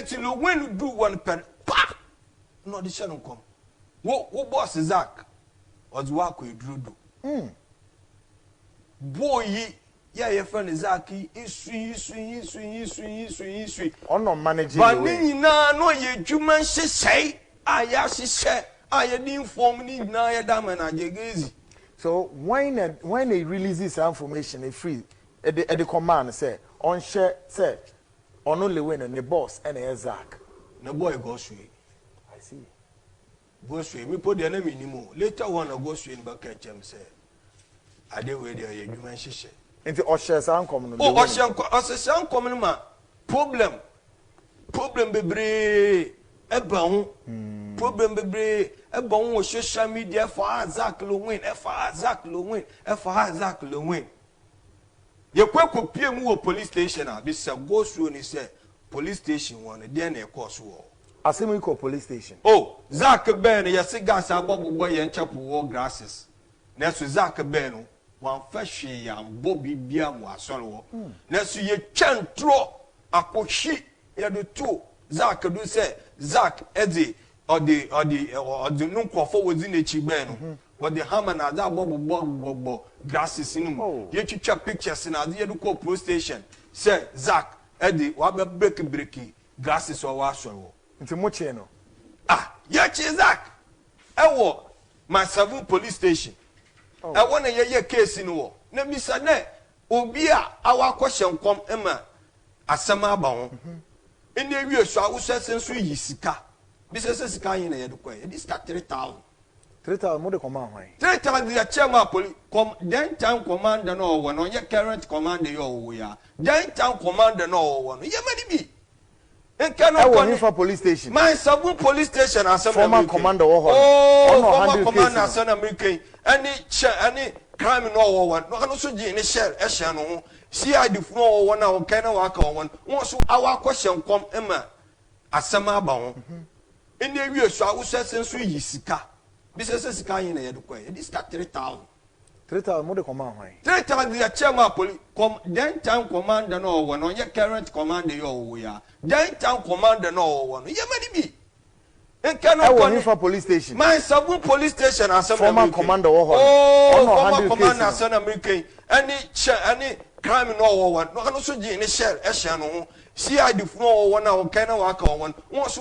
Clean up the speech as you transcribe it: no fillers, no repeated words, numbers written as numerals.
Nti Lilwin du wɔn pɛ pa na ɔde hyɛ no nkɔm. Wo boss Zach ɔdze wo akɔ eduro do. Boy yi yɛ a yɛfrɛ no Zach yi isui isui isui isui isui isui. Ɔno manage Ba ne nyinaa na ɔyɛ adwuma nhyehyɛe a yɛahyehyɛ a yɛde inform ne nyinaa yɛde ama no agyegezi. So when they release saa information efiri ɛde kɔ no sɛ ɔnhyɛ sɛ ɔno Lilwin ne boss ɛna ɛyɛ Zach? Na boy Goswe. I see. Goswe mi po deɛ na mi nim o. Later on na Goswe no bɛka kyɛm sɛ ade wei deɛ ɔyɛ adwuma nhyehyɛ. Nti ɔhyɛ saa nkɔm no? O, ɔhyɛ nkɔ, ɔhyehyɛ nkɔm no ma problem bebree ɛba ho, problem bebree ɛba ho wɔ social media. Ɛfa ha Zach Lilwin, ɛfa ha Zach Lilwin, ɛfa ha Zach Lilwin. Yɛkɔ ekɔpie mu wɔ police station a bisa Goswe ni sɛ police station wɔ no deɛ na ɛkɔɔ so wɔ hɔ. Asɛm yi kɔ police station? O, Zach bɛn no yɛsi gas abɔ bobɔ yɛn chapel wɔ grasses, nanso Zach bɛn no wɔamfa hwee ambɔ biribia mu asɔre wɔ, nanso yɛtwa ntorɔ akɔhwi yɛde to Zach do sɛ Zach ɛde ɔde no nkurɔfoɔ wɔdzi n'akyi bɛn no wɔde hammer na adze abɔ bobɔ bobɔ grasses no mu. Yɛtwitwa pictures na adze yɛde kɔ police station sɛ Zach ɛde wabɛ break break grasses ɔwɔ asɔre wɔ. Nti mo kyee no? Ah, yɛkye Zach ɛwɔ Mile 7 police station. Ɛwɔ na yɛyɛ case no wɔ na bisa nɛ obi a awa akɔhyɛ nkɔm ma asɛm aba ho ɛna ewie so awosɔ ɛsɛ nso yi sika bisa sɛ sika yi na yɛde kɔ, yɛde sika 3,000. 3,000 mo de kɔma ahwan? 3,000 yɛkyɛ ma poli com then time commander na ɔwɔ no, ɔnyɛ current commander yɛ ɔwɔ ya, then time commander na ɔwɔ no, yɛma ni bi nka no Ɛwɔ kɔ ne nifa police station? Mile 7 police station asɛm na Former meka yi. commander wɔ hɔ no. Oh, Ɔno former handle commander case no. asɛm na meka yi, ɛne hyɛ ɛne crime na ɔwɔ wɔ no, ɔno nso gye ne hyɛ ɛhyɛ no ho. CID fo na ɔwɔ wɔ no a ɔkɛn na waka wɔ no, wɔn nso awɔ akɔhyɛ nkɔm ma asɛm aba ho ɛna ewie so awosɔ ɛsɛ nso yi sika bisa sɛ sika yi na yɛde kɔ, yɛde sika 3,000. 3,000 mo de kɔma ahwan? 3,000 yɛkyɛ ma poli com then time commander na ɔwɔ no, ɔnyɛ current commander yɛ ɔwɔ ya, then time commander na ɔwɔ no, yɛma ni bi nka no Ɛwɔ kɔ ne nifa police station? Mile 7 police station asɛm na Former meka yi. commander wɔ hɔ no. Oh, Ɔno former handle commander case no. asɛm na meka yi, ɛne hyɛ ɛne crime na ɔwɔ wɔ no, ɔno nso gye ne hyɛ ɛhyɛ no ho. CID fo na ɔwɔ wɔ no a ɔkɛn na waka wɔ no, wɔn nso